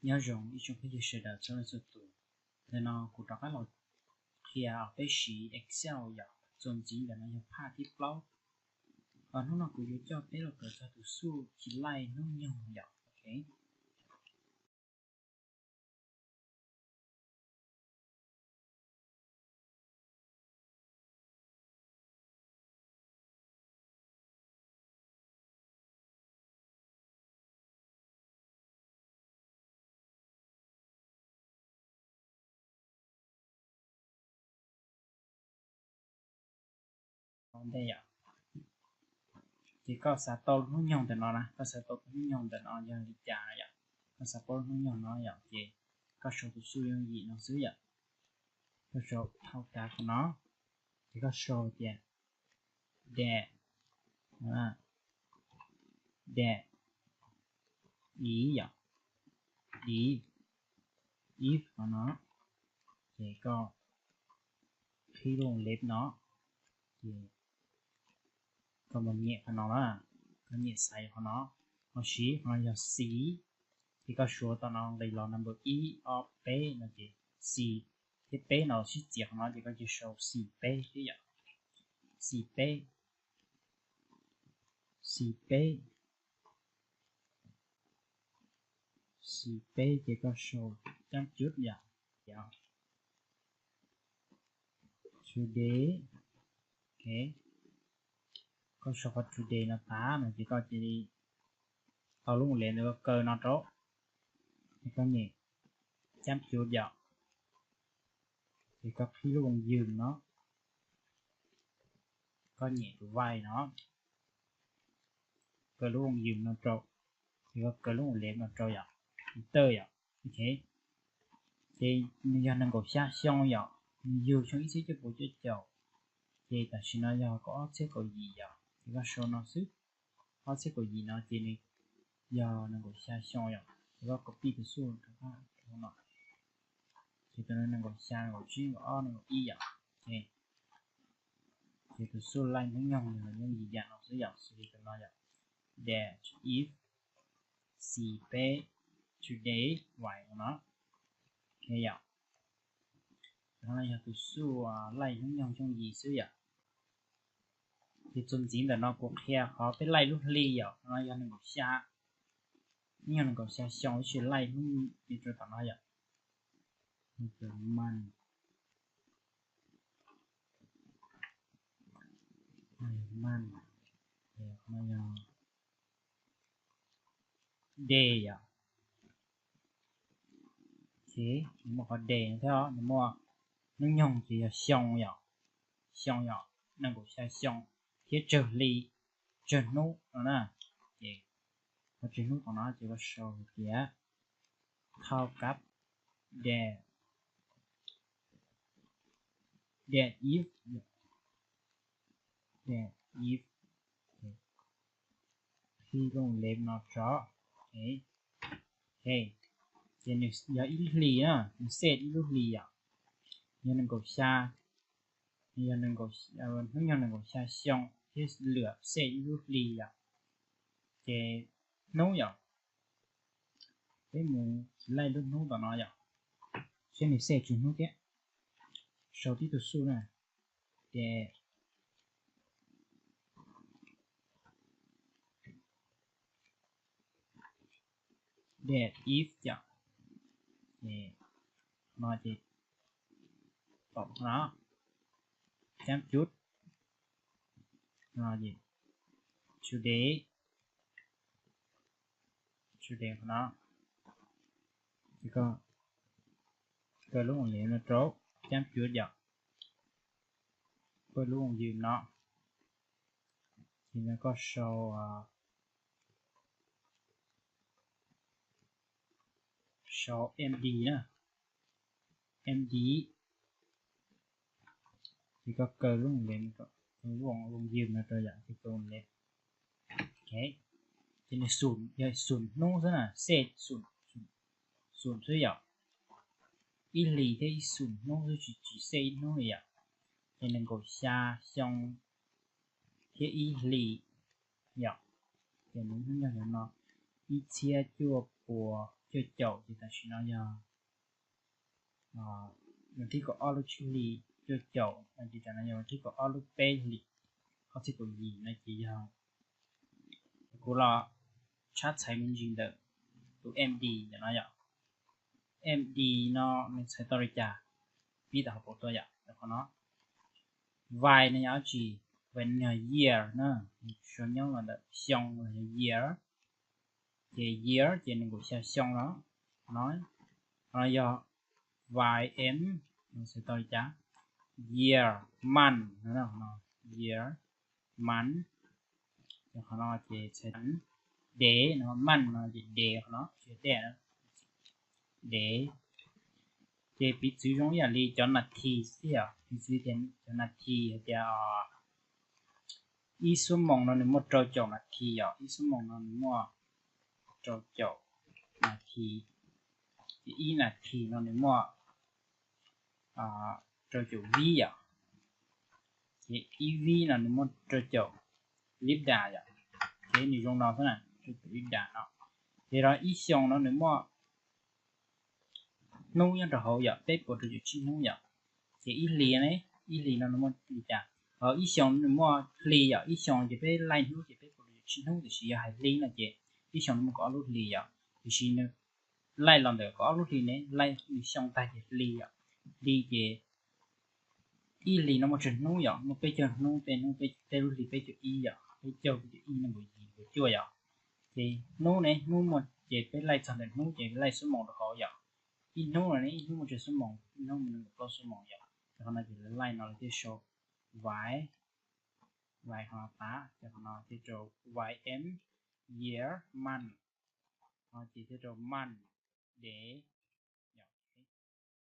Nyob zoo ib tsoom phooj ywg sawv daws txhua leej txhua tus. Ntawm no kuv rov qab los qhia peb siv Excel yom, txuas ntxiv ntawm no yog phaj thib plaub. Ho hnub no kuv yuav coj peb los kawm txog tus xuj ci laij hnub nyoog yom. Ok. Ntej yom, ces koj xav tau lub hnub nyoog ntawm no na, koj xav tau lub hnub nyoog ntawm no yog li cas yom, koj xav paub lub hnub nyoog no yom, ces koj sau tus xuj yooj yim no xwb yom. Koj sau thauj kav qhov no, ces koj sau tias daim, daim ib yom, ib, ib qhov no, ces koj qhib lub lev no, ces koj mus nyem qhov no na, koj nyem xaiv qhov no, ho siv qhov no yog xis, ces koj suav tom no nqis los number ib ob peb no ces xis thiab peb no sib txiav qhov no ces koj cia sau xis peb xwb yom, xis peb, xis peb, xis peb ces koj sau cab cub yom, today, ok, koj sau qhov today no tas no ces koj cia li tau lub lev ntawd koj kaw no rau, ces koj nyem cab cub yom, ces koj qhib lub voos yws no, koj nyem tus vais no, kaw lub voos yws no rau, ces koj kaw lub voos lev no rau yom, enter yom, ok. Ces nws yog nees nkaum xya xyoo yom, nws yug xyoo ib txhiab cuaj puas cuaj caum, ces tam sim no yog kaum ob txhiab kaum yim yom, ces koj sau no xwb, ob txhiab kaum yim no ces nws yog nees nkaum xya xyoo yom, ces koj copy tus xuj rau no, ces tus no nees nkaum xya, nees nkaum tsib, nees nkaum ob, nees nkaum ib yom, ces tus xuj laij hnub nyoog yog yooj yim yam no xwb yom, xws li tus no yom, daim ib, xis peb, today, vais no, ok yom. Qhov no yog tus xuj laij hnub nyoog yooj yim xwb yom. Ces txuas ntxiv ntawm no kuv qhia qhov peb laij lub hli yom, qhov no yog nees nkaum xya, hnub nyoog nees nkaum xya xyoo ib txhis laij hnub nyoog rau tom no yom. Month, month, no yog day yom. Ces nws muaj qhov day no thiab, nws muaj hnub nyoog ces yog xyoo yom, xyoo yom, nees nkaum xya xyoo thiab tsawg hli, tsawg hnub no na. Ces qhov tsawg hnub tom no ces koj sau hais tias thauj kab daim, daim ib, daim ib, qhib lub lev no tso, ok, ces nws yog ib lub hli na, nws set ib lub hli yom, yog nees nkaum xya, nws yog nees nkaum, hnub nyoog nees nkaum xya xyoo thiab lwm set ib lub hli yom. Ces hnub yom, peb mus laij lub hnub tom no yom, seb nws set tsis hnub thiab. Sau tib tug xuj na, ces daim ib yom, ces no ces pom no, cab cub, no ces today, today qhov no, ces koj kaw lub voos lev no rau, cab cub yom, kaw lub voos yws no, ces no koj sau, sau M D na, M D, ces koj kaw lub voos lev, lub voos yws no rau yom, ces kaw lev, ok, ces nws xum, yog xum hnub xwb na, set xum xwb yom, ib hlis thiab ib xum hnub xwb, tsis, tsis set ib hnub li yom. Ces nees nkaum xya xyoo thiab ib hlis yom, ces nws hnub nyoog yog no, ib txhiab cuaj puas cuaj caum ces tam sim no yog vas thib kaum ob lub tsib hlis cuaj caum no ces tam no yog vas thib kaum ob lub peb hlis ob txhiab kaum yim no ces yog kuv los tshab txhais me ntsis ntawm tus M D no yom. M D no nws txhais tau li cas, pib tau hauv paus tuaj yom, qhov no. Vais no yog dab tsi? Vais no yog year na, suav nyob los ntawm xyoo los yog year. Ces year ces nees nkaum xya xyoo no. Qhov no yog vais M, no txhais tau li cas? Year, month no, year, month. Qhov no ces txhais days no, month no ces days, qhov no tsis yog days, days. Ces piv txwv zoo ib yam li cov nas this xwb yom, piv txwv tias cov nas this hais tias ib xuab moos no nws muaj rau caum nas this yom, ib xuab moos no nws muaj rau caum nas this, ces ib nas this no nws muaj rau caum vib yom, ces ib vib no nws muaj rau caum lipda yom, ces nws zoo no xwb na, rau caum lipda no. Ces rau ib xyoos no nws muaj hnub nyob rau hauv yom, peb puas rau caum tsib hnub yom. Ces ib hlis ne, ib hlis no nws muaj li cas? Ib xyoos nws muaj hli yom, ib xyoos ces peb laij hnub ces peb puas rau caum tsib hnub, tiam sis yog hais hli no ces ib xyoos nws muaj kaum ob lub hlis yom, tiam sis nws laij los ntawm kaum ob lub hli ne, laij li xyoo tag ces hli yom, hli ces ib hlis no muaj tsawg hnub yom? Muaj peb caug hnub, peb hnub, peb lub hli peb caug ib yom, peb caug, peb caug ib, nees nkaum yim, nees nkaum cuaj yom. Ces hnub ne, hnub muaj ces peb laij txog ntawm hnub ces laij xuab moos rau hauv yom. Ib hnub no ne, ib hnub muaj tsawg xuab moos? Ib hnub muaj nees nkaum plaub xuab moos yom. Ces qhov no ces lawv laij no lawv thiaj sau vais, vais qhov no tas, ces qhov no thiaj rau vais M, year, month, ces thiaj rau month, day,